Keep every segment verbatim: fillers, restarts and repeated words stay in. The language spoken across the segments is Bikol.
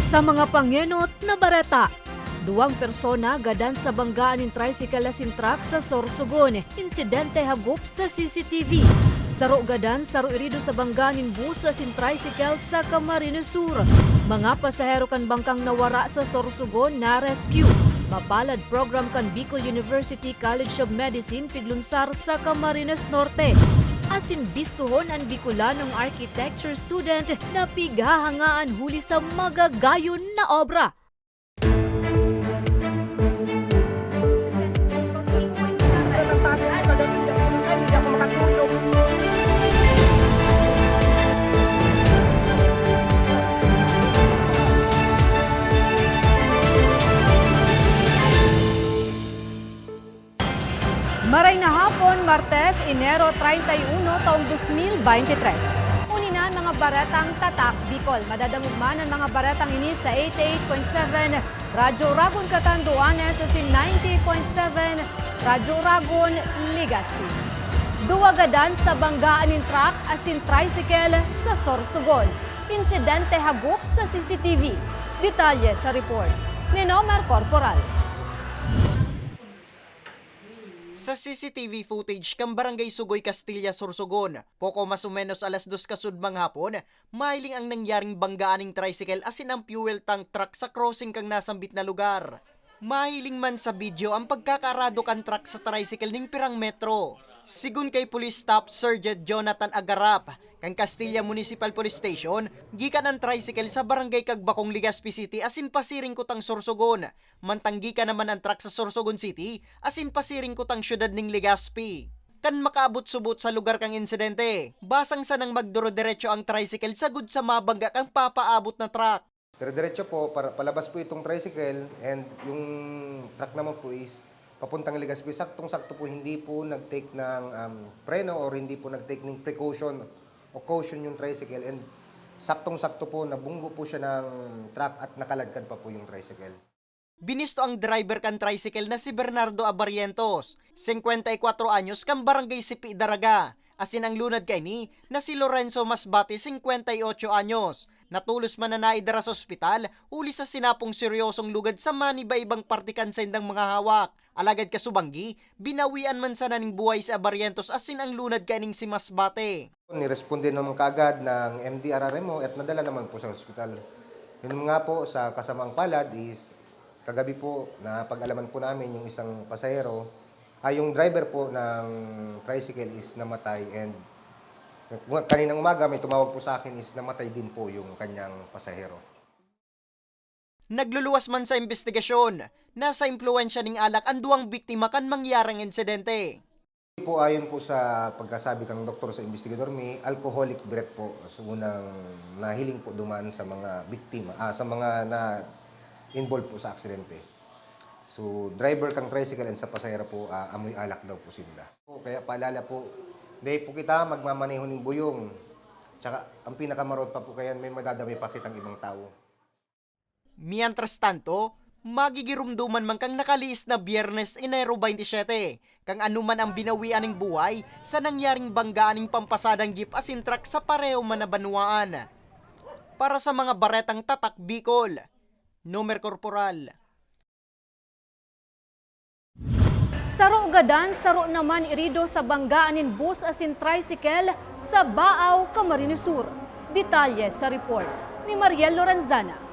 Sa mga pangenot na bareta, duwang persona gadan sa banggaan nin tricycle asin truck sa Sorsogon. Insidente hagop sa C C T V. Saro gadan, saro irido sa banggaan nin bus asin tricycle sa Camarines Sur. Mga pasahero kan bangkang nawara sa Sorsogon na-rescue. Mapalad program kan Bicol University College of Medicine piglunsar sa Camarines Norte. Asin bistuhon an Bicolanong architecture student na pighahangaan huli sa magagayon na obra. Maray na hapon, Martes, Enero treinta y uno, taong dos mil beintitres. Uni na an mga baretang Tatak Bicol. Madadangog man an mga baretang ini sa eighty-eight point seven Radyo Oragon, Catanduanes, asin ninety point seven Radyo Oragon, Legazpi. Duwa gadan sa banggaan nin truck asin tricycle sa Sorsogon. Insidente hagop sa C C T V. Detalye sa report ni Nomer Corporal. Sa C C T V footage kan Barangay Sugoy, Castilla, Sorsogon, poko mas o menos alas dos kasudmang hapon, mahiling ang nangyaring banggaan ning tricycle asin ang fuel tank truck sa crossing kan nasambit na lugar. Mahiling man sa video ang pagkakaarado kan truck sa tricycle nin pirang metro. Sigon kay Police Staff Sergeant Jonathan Agarap, kan Castilla Municipal Police Station, gikan ang tricycle sa Barangay Cagbacong, Legazpi City asin pasiring kutang Sorsogon. Mantang gikan naman an truck sa Sorsogon City asin pasiring kutang syudad nin Legazpi. Kan makaabot subot sa lugar kan insidente, basang sanang magduro-deretso ang tricycle sagud sa mabangga kan papaabot na truck. Dire-diretso po, para, palabas po itong tricycle and yung truck naman po is papuntang Legazpi. Saktong-sakto po, hindi po nag-take ng, um, preno or hindi po nag-take ng precaution o caution yung tricycle and saktong-sakto po, nabunggo po siya ng truck at nakaladkad pa po yung tricycle. Binisto ang driver kan tricycle na si Bernardo Abarrientos, singkwenta y kwatro anyos, kan Barangay Sipi, Daraga, asin ang lunad kaini na si Lorenzo Masbate, singkwenta y otso anyos, na tolos man na naidara sa ospital huli sa sinapong seryosong lugad sa maniba-ibang parte kan saindang mga hawak. Alagad kasubanggi, binawian man sana nin buhay si Abarrientos asin ang lunad kaining si Masbate. Niresponde naman kaagad ng M D R R M O at nadala naman po sa ospital. Yun nga po, sa kasamaang palad is, kagabi po, napag-alaman po namin yung isang pasahero, ay, yung driver po ng tricycle is namatay, and kaninang umaga may tumawag po sa akin is namatay din po yung kanyang pasahero. Nagluluwas man sa imbestigasyon, nasa impluwensya ning alak an duwang biktima kan mangyarang insidente. Po, ayon po sa pagkasabi kang doktor sa investigador, may alcoholic breath po sa unang nahiling po duman sa mga biktima, ah, sa mga na-involve po sa aksidente. So, driver kang tricycle and sa pasahero po, ah, amoy alak daw po sinda. Kaya paalala po, dai po kita magmamaneho ning buyong. Tsaka, ang pinakamarot pa po kayan, may madadamay pa kitang ibang tao. Mientras tanto, magigiromdoman man kan nakaliis na Biyernes, Enero twenty-seven, kan ano man ang binawian ning buhay sa nangyaring banggaan ning pampasadang jeep asin truck sa pareho man na banwaan. Para sa mga baretang Tatak Bicol, Nomer Corporal. Saro gadan, saro naman irido sa banggaan nin bus asin tricycle sa Baao, Camarines Sur. Detalye sa report ni Mariel Lorenzana.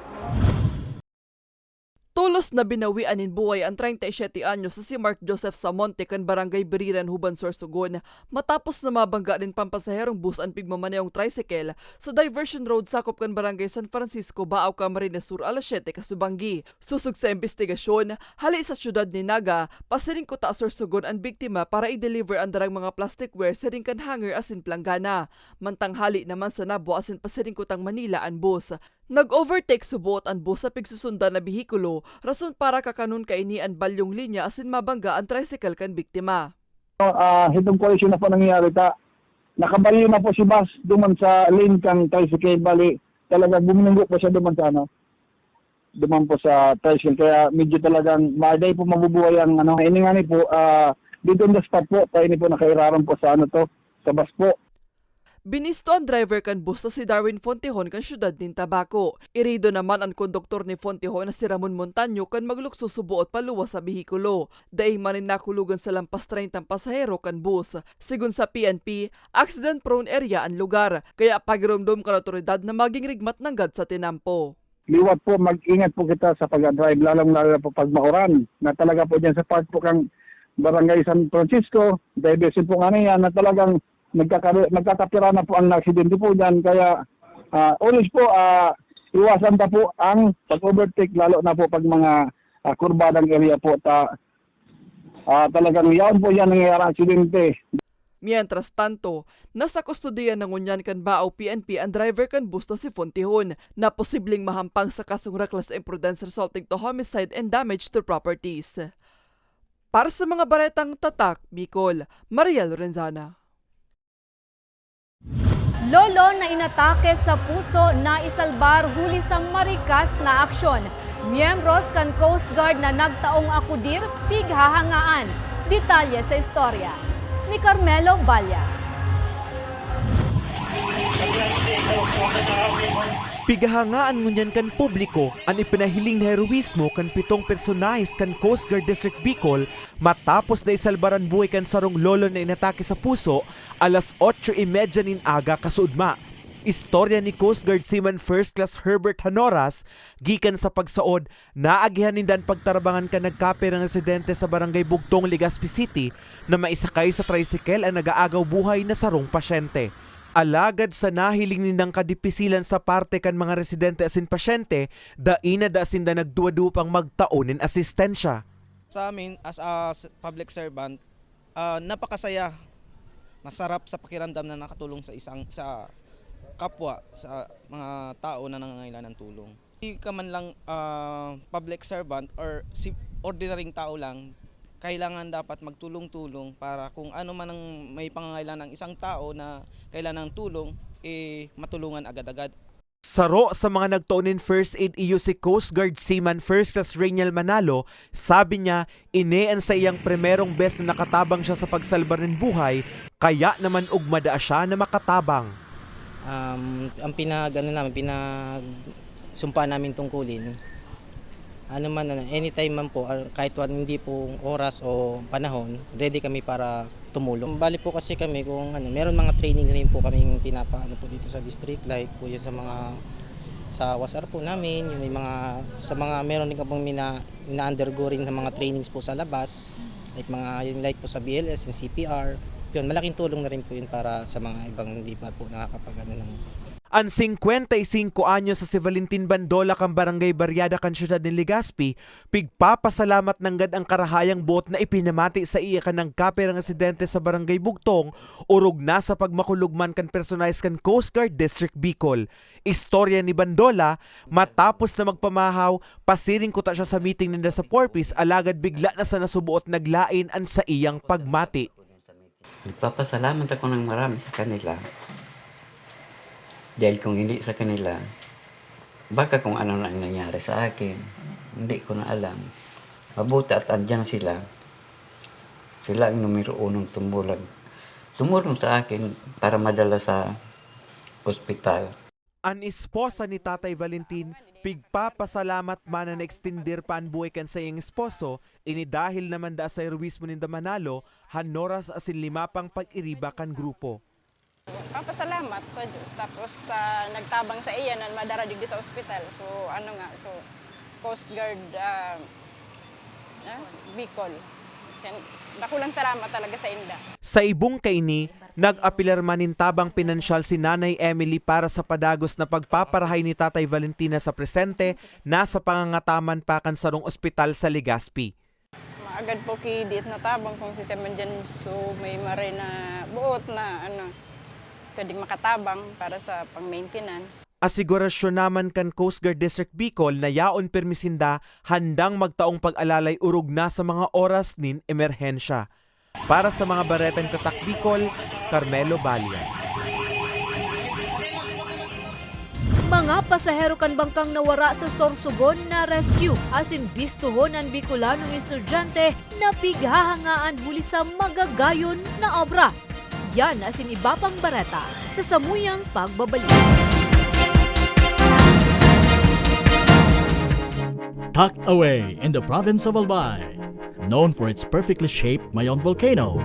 Tolos na binawian nin buhay an treinta y siete anyos na si Mark Joseph Samonte kan Barangay Biriran, Huban, Sorsogon, matapos na mabangga nin pampasaherong bus an pigmamanehong tricycle sa diversion road sakop kan Barangay San Francisco, Baao, Camarines Sur, alas siyete kasubanggi. Sosog sa imbestigasyon, hale sa siyudad nin Naga, pasiring kuta Sorsogon an biktima para i-deliver an darang mga plasticware siring kan hanger asin planggana. Mantang hale naman sa Nabua asin pasiring kutang Manila an bus. Nag-overtake subot an bus sa pigsusundan na behikulo, rason para kakanon kaini an balyong linya asin mabangga an tricycle kan biktima. Ah, hitong kolizyon na po nangyari ta. Nakabalyo na po si bus duman sa lane kang tricycle. Bali, talaga bumunggo po siya duman sa ano, duman po sa tricycle. Kaya medyo talagang maaday po mabubuhay ang ano. Ini nga ni po, ah, dito on the spot po, tayo ni po nakairaran po sa ano to, sa bus po. Binisto an driver kan bus na si Darwin Fontihon kan siyudad nin Tabaco. Irido naman an konduktor ni Fontihon na si Ramon Montaño kan maglukso suboot paluwas sa behikulo. Dai man nin nakulogan sa lampas treyntang pasahero kan bus. Sigon sa P N P, accident-prone area an lugar, kaya pagiromdom kan awtoridad na maging rigmat nanggad sa tinampo. Liwat po, mag-ingat po kita sa pag-drive, lalong-lalo na po pag mauran, na talaga po diyan sa part po kang Barangay San Francisco, Davidson po nga na yan, na talagang nagkaka-, nagkakapira na po ang aksidente po diyan. Kaya, ah, always po, ah, iwasan ta po ang pag-overtake, lalo na po pag mga, ah, kurbadang area po. Ta, ah, talagang yaon po yan nangyayari aksidente. Mientras tanto, nasa kustodiya na ngunyan kan Bao P N P an driver kan bus na si Fontihon, na posibleng mahampang sa kasong reckless imprudence resulting to homicide and damage to properties. Para sa mga baretang Tatak Bicol, Mariel Lorenzana. Lolo na inatake sa puso naisalbar huli sa marikas na aksyon. Miyembros kan Coast Guard na nagtaong akudir, pighahangaan. Detalye sa istorya ni Carmelo Balla. Pighahangaan ngunyan kan publiko an ipinahiling na heroismo kan pitong personahes kan Coast Guard District Bicol matapos na isalbar an buhay kan sarong lolo na inatake sa puso alas otso y media nin aga kasuodma. Istorya ni Coast Guard Seaman First Class Herbert Hanoras, gikan sa pagsaod, naagihan ninda an pagtarabangan kan nagkapirang residente sa Barangay Bugtong, Legazpi City, na maisakay sa tricycle an nag-aagaw buhay na sarong pasyente. Alagad sa nahiling nindang kadipisilan sa parte kan mga residente asin pasyente, dai na daa sinda nagduwa-duwa pang magtao nin asistensya. Sa amin, as a s-, public servant, ah, napakasaya, masarap sa pakiramdam na nakatulong sa isang, sa kapwa, sa mga tao na nangangailangan ng tulong. Di ka man lang, ah, public servant or si ordinaryong tao lang, kailangan dapat magtulong-tulong para kung ano man ang may pangangailangan ng isang tao na kailangan ng tulong, eh, matulungan agad-agad. Saro sa mga nagtao nin first aid iyo si Coast Guard Seaman First Class Rainiel Manalo. Sabi niya, ini an saiyang primerong bes na nakatabang siya sa pagsalbar nin buhay, kaya naman ugma daa siya na makatabang. Um, ang pinag-, ano namin, pinag-, sumpa namin tungkulin, ano man, ano, anytime man po, ah, kahit wan-, hindi po oras o panahon, ready kami para tumulong. Bali po kasi kami kung ano, meron mga training rin po kaming pinapa-, ano po dito sa district, like po yun sa mga, sa wasar po namin, yung may mga, sa mga meron din kapong mina-, ina-undergo rin sa mga trainings po sa labas, like mga, yung like po sa B L S, yung C P R. Yun, malaking tulong na rin po yun para sa mga ibang hindi pa po nakakapag-, ano, ng An singkwenta y singko anyos na si Valentin Bandola kan Barangay Barriada kan siyudad nin Legazpi, pigpapasalamat nanggad an karahayang boot na ipinamati saiya kan nagkapirang residente sa Barangay Bugtong, orog na sa pagmakulog man kan personahes kan Coast Guard District Bicol. Istorya ni Bandola, matapos na magpamahaw, pasiring kuta siya sa meeting ninda sa Four Ps, alagad bigla na sana suboot naglain an saiyang pagmati. Nagpapasalamat ako ng marami sa kanila. Dahil kung hindi sa kanila, baka kung ano na ang nangyari sa akin. Hindi ko na alam. Mabuti at andyan sila. Sila ang numero unong tumulang, tumulong sa akin para madala sa ospital. An esposa ni Tatay Valentin, pigpapasalamat man na naekstender pa an buhay kan saiyang esposo, ini dahil naman daa sa heroismo ninda Manalo, Hanoras asin lima pang pag-iriba kan grupo. Papasalamat sa Diyos, tapos sa nagtabang sa iya na madara digdi sa ospital. So, ano nga, so, Coast Guard, ah, ah, Bicol. Yan, dakulang salamat talaga sa inda. Sa ibong kaini, nag-apelar man nin tabang pinansyal si Nanay Emily para sa padagos na pagpaparahay ni Tatay Valentina sa presente na sa pangangataman pa kan sarong ospital sa Legazpi. Maagad po ki diit na tabang kung si Sir Manjan, so may maray na buot na, ano, pwedeng makatabang para sa pang-maintenance. Asigurasyon naman kan Coast Guard District Bicol na yaon pirmi sinda handang magtaong pag-alalay orog na sa mga oras nin emerhensya. Para sa mga Baretang Tatak Bicol, Carmelo Balia. Mga pasahero kan bangkang nawara sa Sorsogon na-rescue asin bistohon an Bicolanong estudyante na pighahangaan huli sa magagayon na obra. Yan asin iba pang bareta sa samuyang pagbabalik. Tucked away in the province of Albay, known for its perfectly shaped Mayon volcano,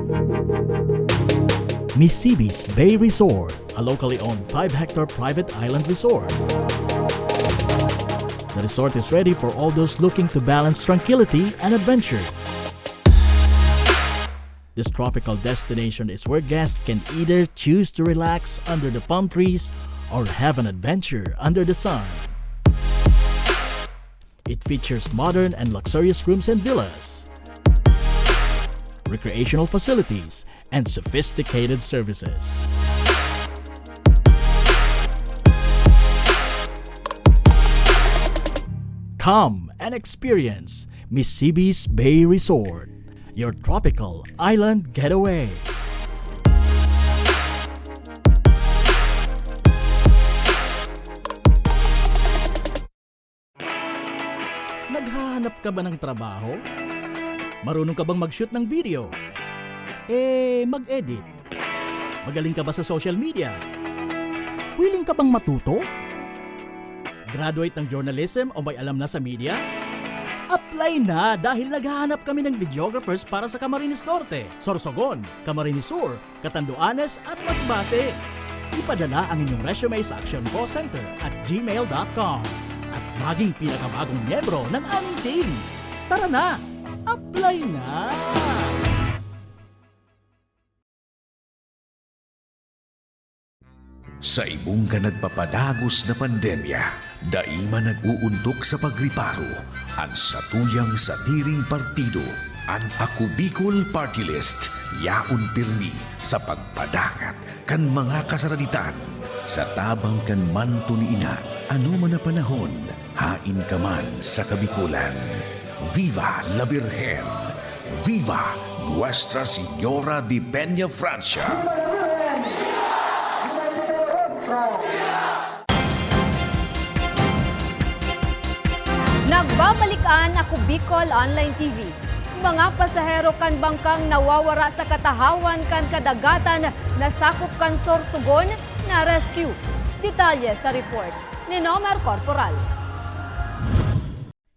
Misibis Bay Resort, a locally owned five-hectare private island resort. The resort is ready for all those looking to balance tranquility and adventure. This tropical destination is where guests can either choose to relax under the palm trees or have an adventure under the sun. It features modern and luxurious rooms and villas, recreational facilities, and sophisticated services. Come and experience Misibis Bay Resort, your tropical island getaway. Naghahanap ka ba ng trabaho? Marunong ka bang mag-shoot ng video? Eh, mag-edit? Magaling ka ba sa social media? Willing ka bang matuto? Graduate ng journalism o may alam na sa media? Apply na, dahil naghahanap kami ng videographers para sa Camarines Norte, Sorsogon, Camarines Sur, Catanduanes at Masbate. Ipadala ang inyong resume sa actioncallcenter at gmail dot com at maging pinakabagong miyembro ng aming team. Tara na! Apply na! Sa ibong kan nagpapadagos na pandemya, dai man nag-uuntok sa pagriparo an satuyang sadiring partido. An Ako Bicol Party List yaon pirmi sa pagpadangat kan mga kasaraditan sa tabang kan manto ni Ina. Ano man na panahon, hain ka man sa Kabikolan. Viva la Virgen! Viva Nuestra Señora de Peña Francia! Nagbabalik an Ako Bicol Online T V. Mga pasahero kan bangkang nawawara sa katahawan kan kadagatan na sakop kan Sorsogon na-rescue. Detalye sa report ni Nomer Corporal.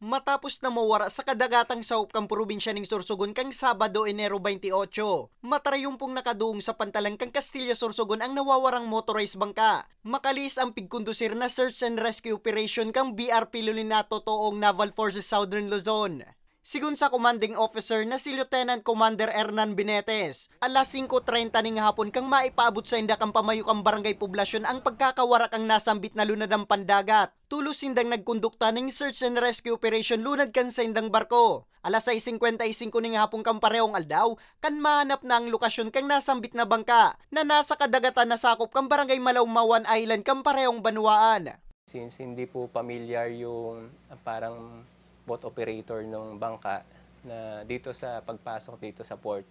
Matapos na mawara sa kadagatang sahop kan probinsya ning Sorsogon kan Sabado, Enero twenty-eight, matarayumpong nakadungog sa pantalan kan Castilla, Sorsogon ang nawawarang motorized bangka. Makalihis an pigkondusir na search and rescue operation kan B R P Lolinato toong Naval Forces Southern Luzon. Sigon sa commanding officer na si Lieutenant Commander Hernan Benetes, alas singko treinta ning hapon kan maipaabot sainda kan pamayo kan barangay poblasyon ang pagkakawara kan nasambit na lunadang pandagat. Tolos sindang nagkondukta ning search and rescue operation lunad kan saindang barko. Alas sais singkwenta y singko ning hapon kan parehong aldaw, kan mahanap na ang lokasyon kan nasambit na bangka na nasa kadagatan na sakop kan Barangay Malawmawan Island kan parehong banwaan. Since hindi po pamilyar yung, ah, parang boat operator ng bangka na dito sa pagpasok dito sa port.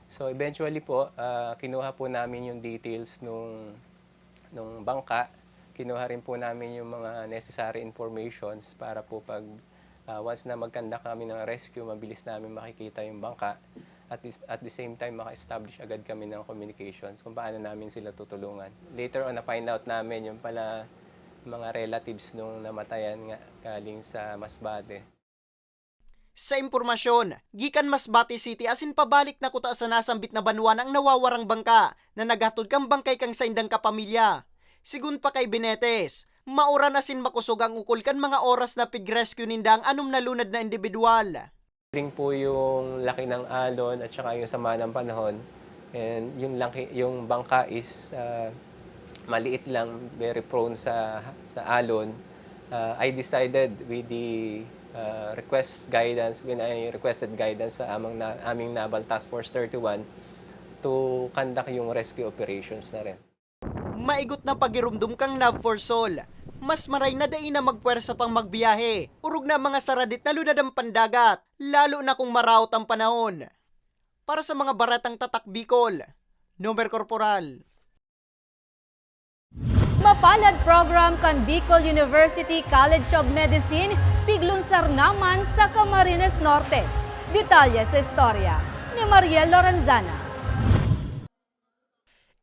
So eventually po, ah, kinuha po namin yung details nung, nung bangka. Kinuha rin po namin yung mga necessary informations para po pag, ah, once na mag-conduct kami ng rescue, mabilis namin makikita yung bangka. At this, at the same time, maka-establish agad kami ng communications kung paano namin sila tutulungan. Later on, na-find out namin yung pala mga relatives nung namatayan nga galing sa Masbate. Sa impormasyon, gikan Masbate City asin pabalik na kuta sa nasambit na banwa na ang nawawarang bangka na naghatod kan bangkay kan saindang kapamilya. Sigon pa kay Benetes, mauran asin makosog ang ukol kan mga oras na pig-rescue ninda ang anom na lunad na indibidwal. Ring po yung laki ng alon at saka yung sama ng panahon. And yung laki, yung bangka is, ah, maliit lang, very prone sa, sa alon. Ah, I decided with the, ah, request guidance, when I requested guidance sa amang na, aming Naval Task Force thirty-one to conduct yung rescue operations na rin. Maigot na pagiromdom kan Nav Four Sol. Mas maray na dai na magpwersa pang magbiyahe, orog na mga saradit na lunad ang pandagat, lalo na kung maraot ang panahon. Para sa mga baretang Tatak Bicol, Nomer Corporal. Mapalad program kan Bicol University College of Medicine, piglunsar naman sa Camarines Norte. Detalye sa istorya ni Mariel Lorenzana.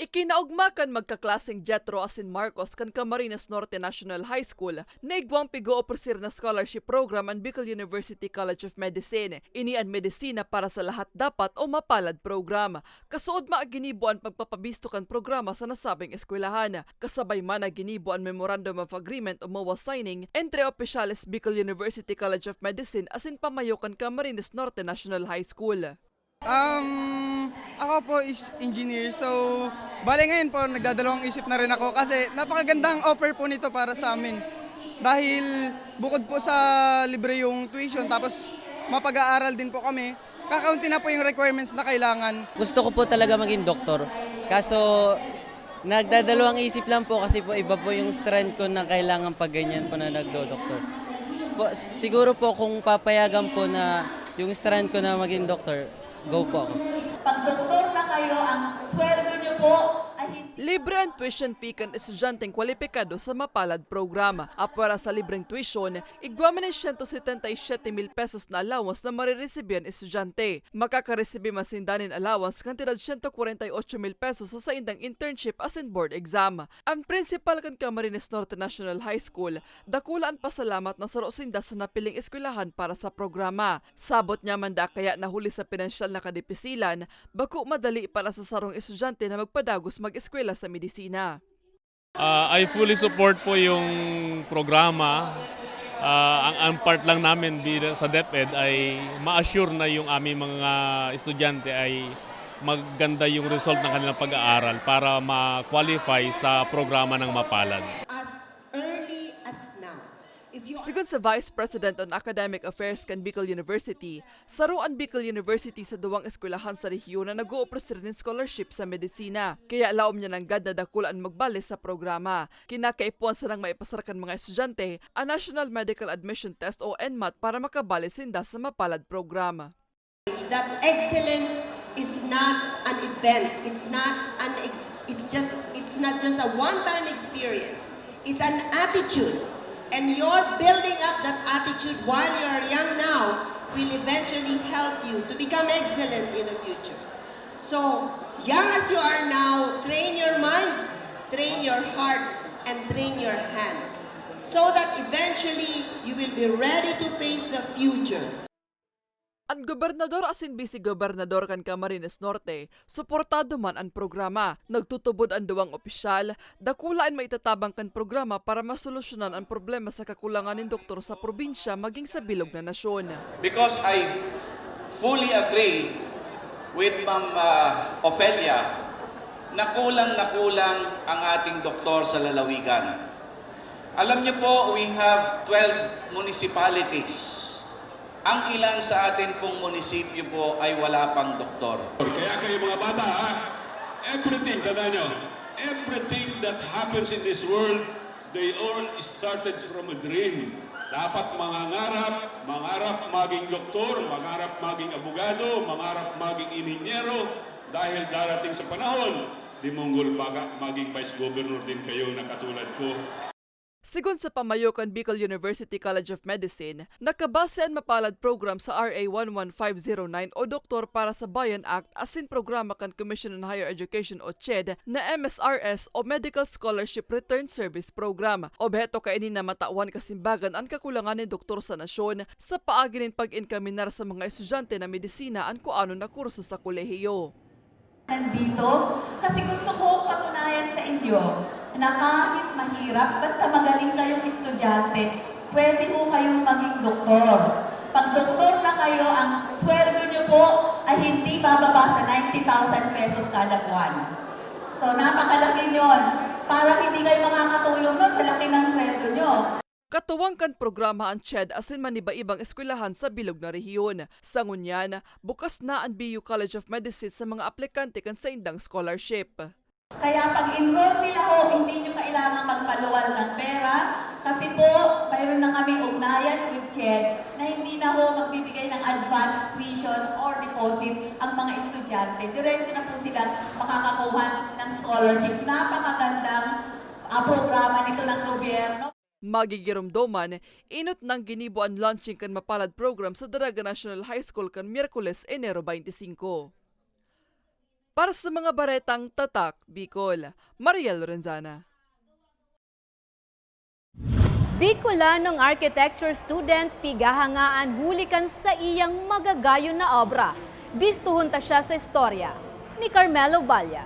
Ikinaogma kan magkaklaseng Jethro asin Marcos kan Camarines Norte National High School na igwang pig-oofreser na scholarship program an Bicol University College of Medicine. Ini an Medisina para sa Lahat Dapat o MAPALAD program. Kasuodma ginibo an pagpapabisto kan programa sa nasabing eskwelahan. Kasabay man na ginibo an Memorandum of Agreement o MOA signing entre opisyales Bicol University College of Medicine asin pamayo kan Camarines Norte National High School. Um, ako po is engineer, so bale ngayon po nagdadalawang isip na rin ako kasi napakagandang offer po nito para sa amin. Dahil bukod po sa libre yung tuition, tapos mapag-aaral din po kami, kakaunti na po yung requirements na kailangan. Gusto ko po talaga maging doktor. Kaso, nagdadalawang isip lang po kasi po iba po yung strand ko na kailangan pag ganyan po na nagdo-doktor. Po, siguro po kung papayagan po na yung strand ko na maging doktor, go po ako. Pag doktor na kayo, ang sweldo nyo po ay hindi... Libre ang tuition fee kan estudyanteng kwalipikado sa MAPALAD program. Apwera sa libreng tuition, igwa man nin siyento setenta y siyete mil pesos na allowance na mariresibi an estudyante. Makakaresibi man sinda nin allowance kantidad siyento kwarenta y ocho mil pesos sa saindang internship asin board exam. Ang principal kan Camarines Norte National High School, dakula an pasalamat na saro sinda sa napiling eskwelahan para sa programa. Sabot niya man daa kaya na huli sa pinansyal na kadipisilan, bako madali para sa sarong estudyante na magpadagos mag-eskwela sa medisina. Ah, I fully support po yung programa. Ah, ang, ang part lang namin bilang sa DepEd ay ma-assure na yung aming mga estudyante ay maganda yung result ng kanilang pag-aaral para ma-qualify sa programa ng MAPALAD. As early as now. If you are Sigon sa Vice President on Academic Affairs kan Bicol University, saro an Bicol University sa duwang eskwelahan sa rehiyon na nag-oofreser nin scholarship sa medisina. Kaya laom niya nanggad na dakula an magbale sa programa. Kinakaipuhan sanang maipasar kan mga estudyante an National Medical Admission Test o NMAT para makabale sinda sa MAPALAD program. That excellence is not an event. It's not an ex- it's just it's not just a one-time experience. It's an attitude. And your building up that attitude while you are young now will eventually help you to become excellent in the future. So, young as you are now, train your minds, train your hearts, and train your hands so that eventually you will be ready to face the future. An gobernador asin bise-gobernador kan Camarines Norte, suportado man an programa. Nagtutubod an duwang opisyal, dakula an maitatabang kan programa para masolusyonan an problema sa kakulangan nin doktor sa probinsya maging sa bilog na nasyon. Because I fully agree with Ma'am uh, Ofelia na kulang na kulang ang ating doktor sa lalawigan. Alam niyo po, we have twelve municipalities. Ang ilan sa atin pong munisipyo po ay wala pang doktor. Kaya kayo mga bata ha, everything, tandaan nyo, everything that happens in this world, they all started from a dream. Dapat mangangarap, mangarap maging doktor, mangarap maging abogado, mangarap maging inhinyero, dahil darating sa panahon, dimunggol baka maging vice governor din kayo na katulad ko. Sigon sa pamayo kan Bicol University College of Medicine, nakabase an MAPALAD program sa R A one one five zero nine o Doktor para sa Bayan Act asin programa kan Commission on Higher Education o CHED na M S R S o Medical Scholarship Return Service Program. Obheto kaini na matawan kasimbagan an kakulangan nin doktor sa nasyon sa paagi nin pag-enkaminar sa mga estudyante na medisina an kuanon na kurso sa kolehiyo. Nandito kasi gusto ko patunayan sa inyo na kahit mahirap, basta magaling kayong estudyante, pwede ho kayong maging doktor. Pag doktor na kayo, ang sweldo nyo po ay hindi bababa sa ninety thousand pesos kada buwan. So, napakalaki yon. Para hindi kayo makakatulong nun sa laki ng sweldo nyo. Katuwang kan programa an CHED asin maniba-ibang eskwelahan sa bilog na rehiyon. Sa ngunyan, bukas na an B U College of Medicine sa mga aplikante kan saindang scholarship. Kaya pag-enroll nila ho, hindi nyo kailangan magpaluwal ng pera kasi po, mayroon na kami ugnayan with CHED na hindi na ho magbibigay ng advance tuition or deposit ang mga estudyante. Diretso na po sila makakakuha ng scholarship. Napakagandang ah, programa nito ng gobyerno. Magigiromdoman, inot nang ginibo an launching kan MAPALAD program sa Daraga National High School kan Miyerkules, Enero twenty-five. Para sa mga baretang Tatak Bicol, Mariel Lorenzana. Bicolanong architecture student pigahangaan huli kan saiyang magagayon na obra. Bistuhon ta siya sa istorya ni Carmelo Balla.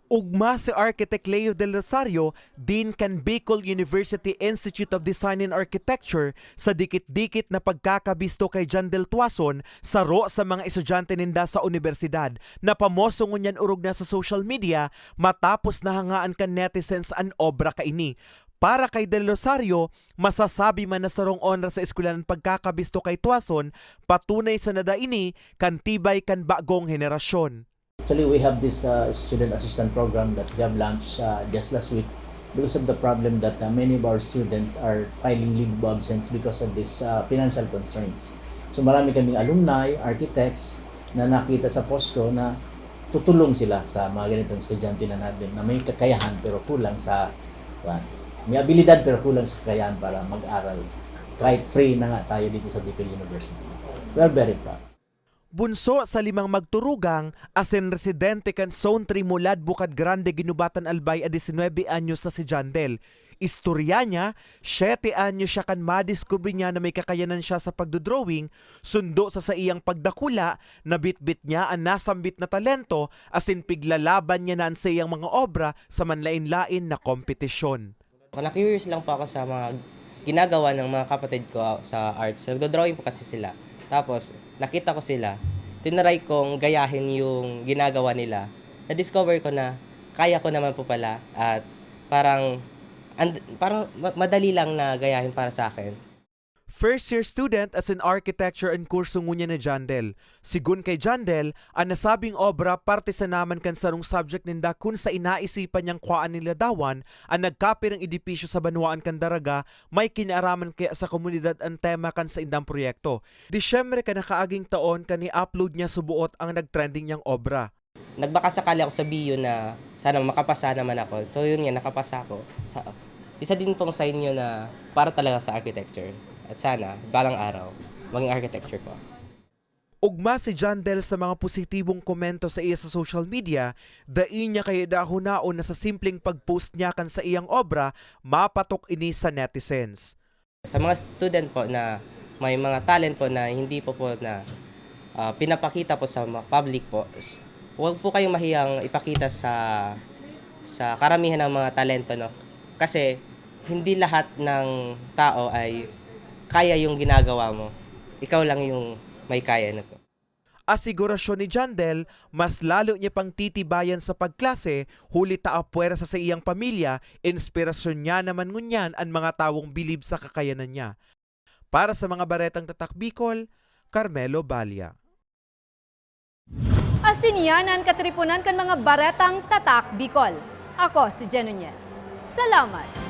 Ugma si Architect Leo Del Rosario, Dean kan Bicol University Institute of Design and Architecture, sa dikit-dikit na pagkakabisto kay Jandel Tuason, saro sa mga estudyante ninda sa unibersidad, na pamoso ngunyan orog na sa social media matapos nahangaan kan netizens an obra kaini. Para kay Del Rosario, masasabi man na sarong onra sa eskwelahan an pagkakabisto kay Tuason, patunay sa nada ini kan tibay kan bagong henerasyon. Actually, we have this uh, student assistant program that we have launched uh, just last week because of the problem that uh, many of our students are filing leave of absence because of this uh, financial constraints. So marami kaming alumni, architects na nakita sa POSCO na tutulong sila sa mga ganitong estudyante na natin na may kakayahan pero kulang sa kuwan. May abilidad pero kulang sa kakayahan para mag-aral kahit free na nga tayo dito sa Bicol University. We are very proud. Bunso sa limang magturugang asin residente kan Zone three Mulad, Bukad Grande, Guinobatan, Albay, a diecinuebe anyos na si Jandel. Istorya niya, siyete anyos siya kan madiskubre niya na may kakayanan siya sa pagdodrawing, sundo sa saiyang pagdakula, nabitbit niya an nasambit na talento asin piglalaban niya na an saiyang mga obra sa manlaen-laen na kompetisyon. Na-curious lang po ako sa mga ginagawa ng mga kapatid ko sa arts. Nagdo-drawing po kasi sila. Tapos, nakita ko sila. Tinry kong gayahin yung ginagawa nila. Na-discover ko na kaya ko naman po pala at parang and, parang ma- madali lang na gayahin para sa akin. First year student asin architecture an kurso ngunyan ni Jandel. Sigon kay Jandel, an nasabing obra parte sana man kan sarong subject ninda kun sa inaisipan niyang kwaan nin ladawan an nagkapirang edipisyo sa banwaan kan Daraga. May kinaaraman kaya sa komunidad an tema kan saindang proyekto? Disyembre kan nakaaging taon kan i-upload niya suboot ang nag-trending niyang obra. Nagbakasakali ako sa BIU na sana makapasa naman ako. So yun nga, nakapasa ako. Sa, isa din pong sign yun na para talaga sa architecture. At sana, balang araw, maging architecture po. Ugma si Jandel sa mga positibong komento sa iya sa social media, dai niya kaya dahonaon na sa simpleng pag-post niya kan sa iyang obra, mapatok ini sa netizens. Sa mga student po na may mga talent po na hindi po po na ah, pinapakita po sa mga public po, s- huwag po kayong mahiyang ipakita sa sa karamihan ng mga talento, no? Kasi hindi lahat ng tao ay kaya yung ginagawa mo. Ikaw lang yung may kaya na to. Asigurasyon ni Jandel, mas lalo niya pang titibayan sa pagklase, huli ta apwera sa saiyang pamilya, inspirasyon niya naman ngunyan an mga tawong bilib sa kakayanan niya. Para sa mga Baretang Tatak Bicol, Carmelo Balia. Asin yan an katripunan kan mga Baretang Tatak Bicol. Ako si Jen Nunez. Salamat!